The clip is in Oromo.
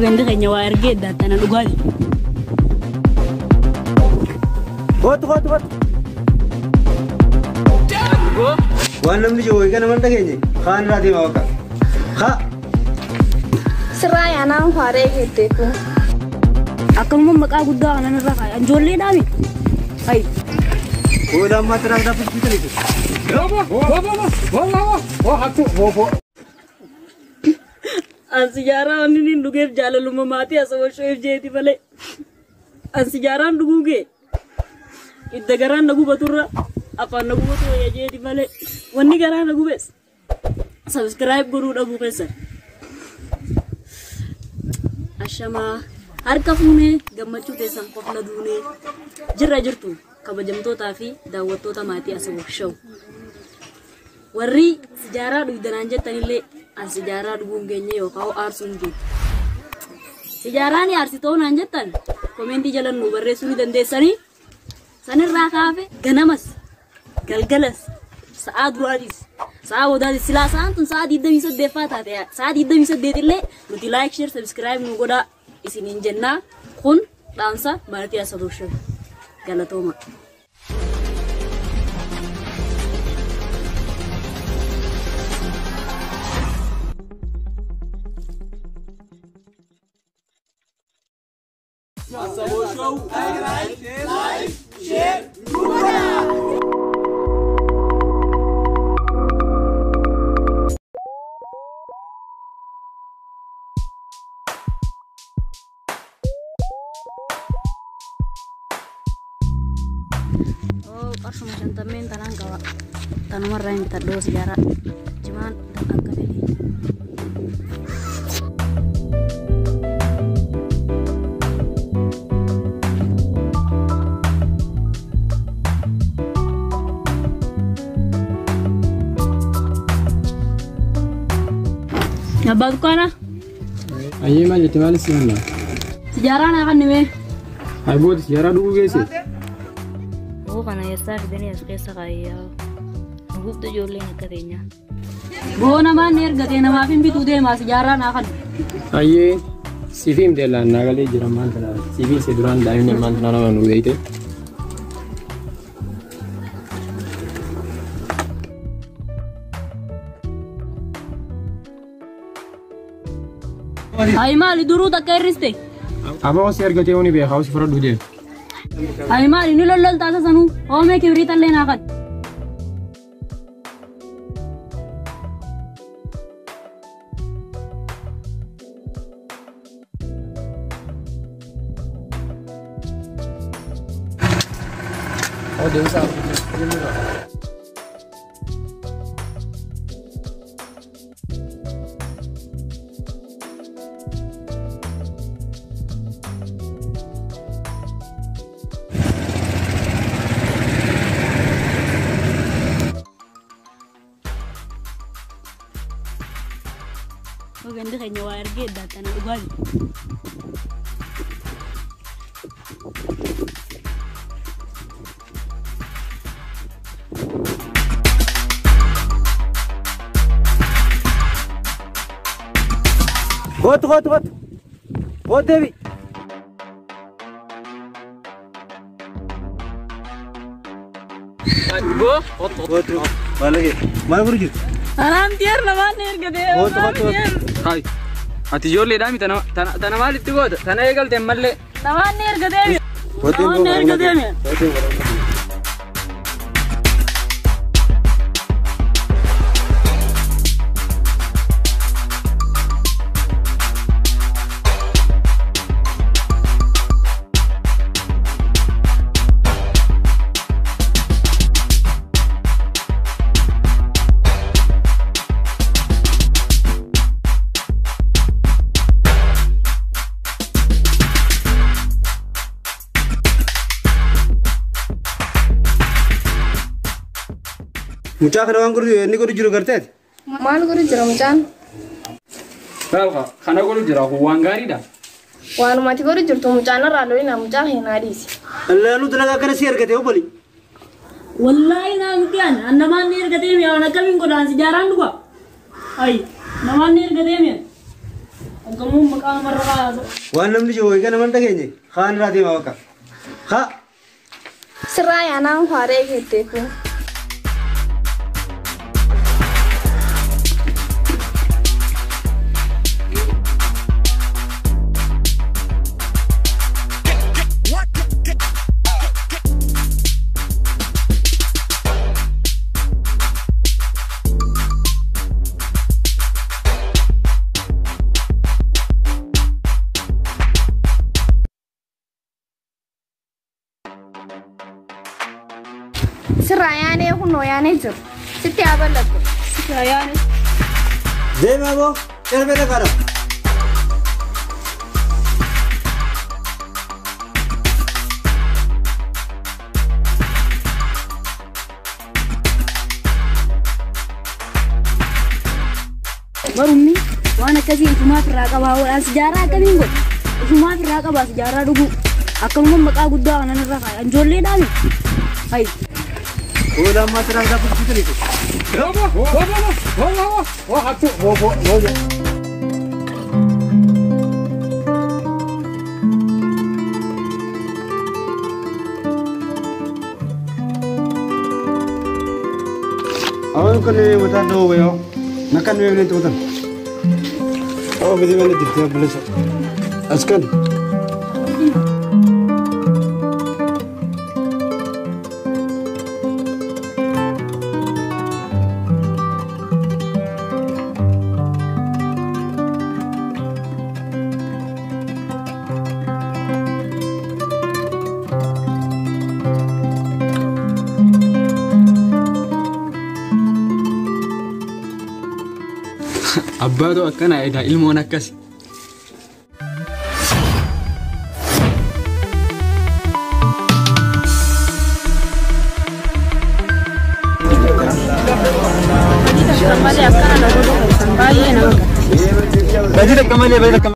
Gandi keenya waa ergee eddaatti ana dhugaati. Kootu kootu kootu. Waan namni jiru wayii kana mal dhageenye kaan irraa deema bakka. Haa. Sirraa yaanaan faaree jettee kun. Akkanuma maqaa guddaa kanan irra kaaya. Ijoollee dhaami. Hayi. Booda ammaa tanaa kanaaf bitaniitu. An sijaaraa wanni inni dhugeef jaalaluma maatii asawashoof jeeti malee. An sijaaraan dhuguu gee. Idda garaan na gubaturra afaan na gubatu wayya jeeti malee. Wanni garaa na gubes. Subscribe godhuu dhabuu keessan. Ashamaa harka fuunee gammachuu teessan qofla duunee jirra jirtu kabajamtootaa fi daawwattoota maatii asawashoo. Warri sijaaraa dhugdanaan jettanillee an sijaaraa dhuguu hin geenye yookaan aarsuu hin geenye. Sijaaraan aarsitoo naan jettan komentii jala nu barreessuu ni dandeessanii. Sanirraa kaafe ganamas galgalas sa'aa duraatis sa'aa boodaatis silaa sa'aan tun sa'aa 28 taate sa'aa 28 illee nuti like share subscribe nu godhaa isiniin jennaa kun dhaamsa maatii asaboo galatooma. Asaboo Show. Like, share, godhaa. Oh, qarshuma shantammeen tanaan qaba. Tanumarraa hin bitadhoo sijaaraa. Jimaan akka fedhe. Abbaa dukkaanaa? Ayyee maal jette maal si himna? Sijaaraa naa kannimee. Ay booti sijaaraa dhuguu geesse. Boo kana eessaa fidanii as keessa kaayyaa. Gubdu ijoolleen akka teenyaa. Boo namaan ni ergatee namaaf hin bituu deemaa sijaaraa naa kan. Ayyee siif himte laan naa galee jira maal kana siif himte duraan daa'imni maal kana nama nu beeyte. Ayi maali duruu takka hir'iste? Aboo si argatee honi beekaa si fudhadhu deemu. Ayi maali ni lolloltaa sanuu hoomee kibiriita illee naa kan. Oh deemsa. Gandi keenya waa ergee eddaatti ana dhugaati. Kootu kootu kootu. Kootu deebi. Kootu. Maal dhagee? Maal godhu jirtu? Anaan tiyeer namaan ni ergatee. Kootu kootu kootu. Hai. Ati ijoolleedhaa miti tana maalitti goota? Tana eegalte mallee. Namaan ni ergatee. Kootu Namaan ni ergatee. Kootu. Mucaa kana waan godhu inni godhu jiru garteeti. Maal godhu jira mucaan? Balqa kana godhu jira kun waan gaariidha. Waanuma ati godhu jirtu mucaan irraa lolina mucaa keenyaa dhiisi. Allaaluu dalagaa kana si argate obboli. Wallaahi naa miti an namaan ni ergatee mi'a waan akkamiin godhaan sijaaraan dhuga. Ayi namaan ni ergatee mi'a. Hoggamuun maqaa namarra kaasa. Waan namni jiru egaa nama dhageenye kaan irraa deemaa bakka. Haa. Sirraa yaanaan faaree ketteefu. Sirraa yaanee kunoo yaanee jiru. Sitti haa bal'atu. Sirraa yaanee. Deemaa boo calbee dhaqaadha. Barumni waan akkasii ifumaaf irraa qabaa oolaa sijaaraa akkamiin godhu? Ifumaaf irraa qabaa sijaaraa dhuguu. Akkanuma maqaa guddaa kanan irra kaa'e. Ijoollee dhaami. Hayi. Oola ammaa sirraa isaa bulchitu. Awwan kan mataa dhawoo wayoo. Nakkan nuyi waliin tuutan. Awwa bidii mana jirti obboleessa. As kan. Abbaatu akkana egaa ilmoon akkasi. Malee akkana na godhu baay'ee nama gaddisiisa. Bajii takka malee bajii takka.